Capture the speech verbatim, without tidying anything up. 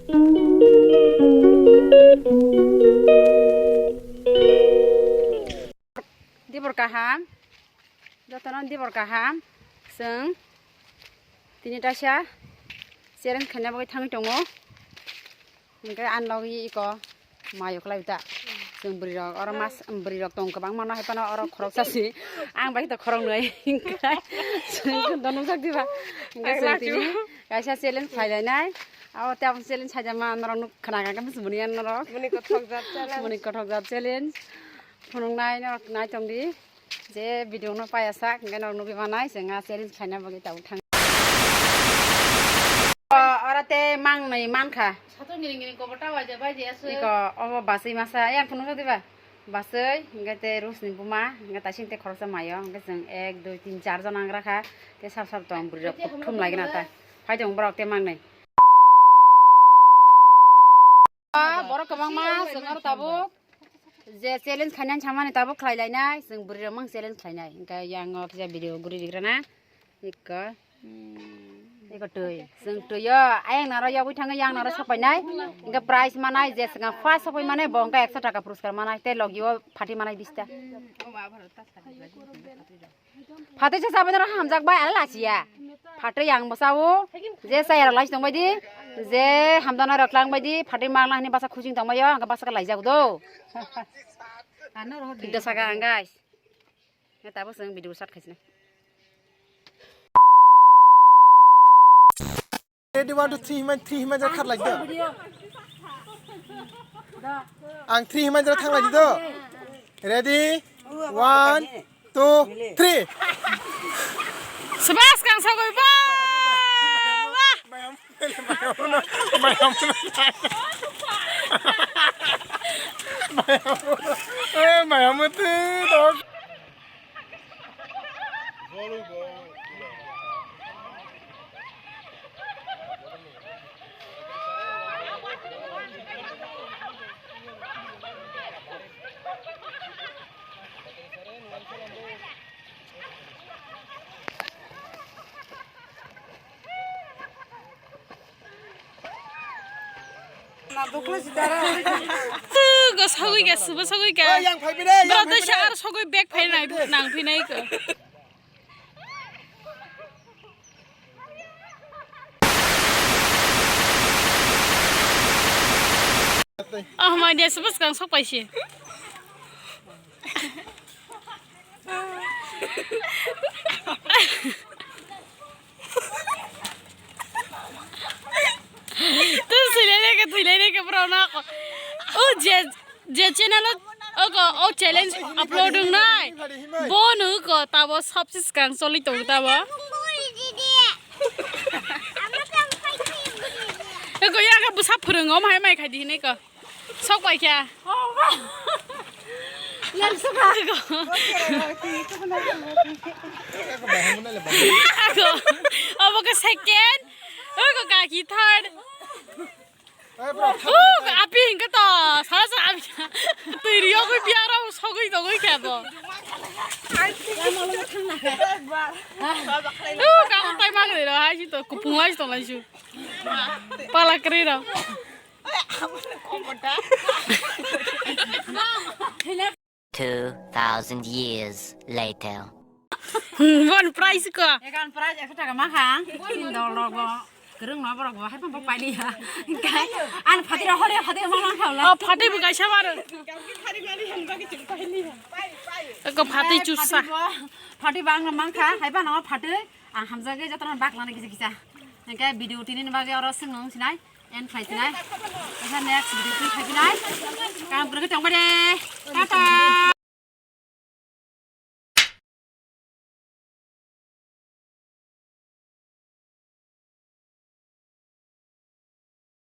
Dibor kaham, jotono dibor kaham, chwng tini taisa challenge khaina bagwi thangwi tongo. Hwnkhe ani logi iko mayo khlai ta. Chwng bwrwi rok oro mas bwrwi rok tong kwbangma no hai phano oro khoroksa si. Ang bai to khoroknwi hwnkhe chwng dono jak diba. Hwnkhe chwng tini kaisa challenge khlai lainai. Abo tabuk challenge saijama norok nuk khna kha khe muni norok. Muni kothok jat challenge. Muni kothok jat challenge. Phunuknai norok nai tong di. Je video no paya sak hwnkhe norok nugwi manai chwng a challenge khlaina bagwi tabuk thang. O, ora te mangnwi mankha. Satung ngiring ngiring kobor ta waija bai je aswk. Iko, obo baswi masa, yang phunuksa diba? Baswi, hwnkhe te Rusni buma, hwnkhe taising te khoroksa mayo, hwnkhe chwng ek, dui, tin, char jona wngkha, te sap sap tong bwrwi rok kuthum lai gana ta. Phai tong borok te mangnwi. Ah, borok kwbangma, chwng aro tabuk je challenge khainani samani tabuk khlai lainai, chwng bwrwi rok mang challenge khlainai, hwnkhe yang o kisa video guri rigrana, iko. Eko twi, chwng twi o ayang naro yogwi thangwi yang naro sok painai, hwnkhe prize manai, je swkang first sok pai mane bo hwnkhe ekso taka puruskar manai, tei logi o phatwi manai bista. Phatwi sa chabai naro hamjak bai ala lachiya. Phatwi yang bwsa o, je chaya rok lachi tongbai di, je hamjaknai rok tlang bai di, phatwi mangna hwnwi basa khujing tongbai o, hwnkhe basa khe laijak do. Thik da saka ang guys. Tabuk chwng video start khaisina. Ready, one, two, three, himai, three, himai, jara kharlai do. Ang three, himai, jara thanglai di do. Ready, one, two, three. Subas kang sagoi ba. Wah. Maya mutu dog. Go sogwi ga, subo sogwi ga. Oy, yang phai bide, yang phai bide. Bro, to shar sogwi bag phai nai, nang phi nai ko. Oh, my dear, subo skang sok pai si. Tu silene ke, silene ke, bro, na ko. O je, je channel o, o ko, o challenge upload nai. Bo nu ko, tabo sabse skang soli tong tabo. O ko, ya ka busa phurung om hai mai khai di ne ko. Sok pai kha. Lem sukha. Ako. Ako. Obo ke second. Ako kaki third. Oh, api hingke to. Sala sa api. Tui riyo ko biara sogoi dogoi kha bo. Oh, kamu tai magri ro hai si to kupung lai si to lai si. Pala kri ro. Two thousand years later. Bon price ko. Ekan price ekso taka ma kha. Tin dol rok bo. Kereng ma borok bo hai pang paili ya. An phati ro hore phati ma lang kha la. Oh, phati bu kaisa mar. Ko phati chusa. Phati bang mang kha hai ba no phati. Ang hamjagwi jotono baklana kisa kisa. Hingke video tini ni bagwi oro swng nung sinai. End khai sinai. Kisa next video tini khai sinai. Kam kwrwngwi tongbai de. Tata.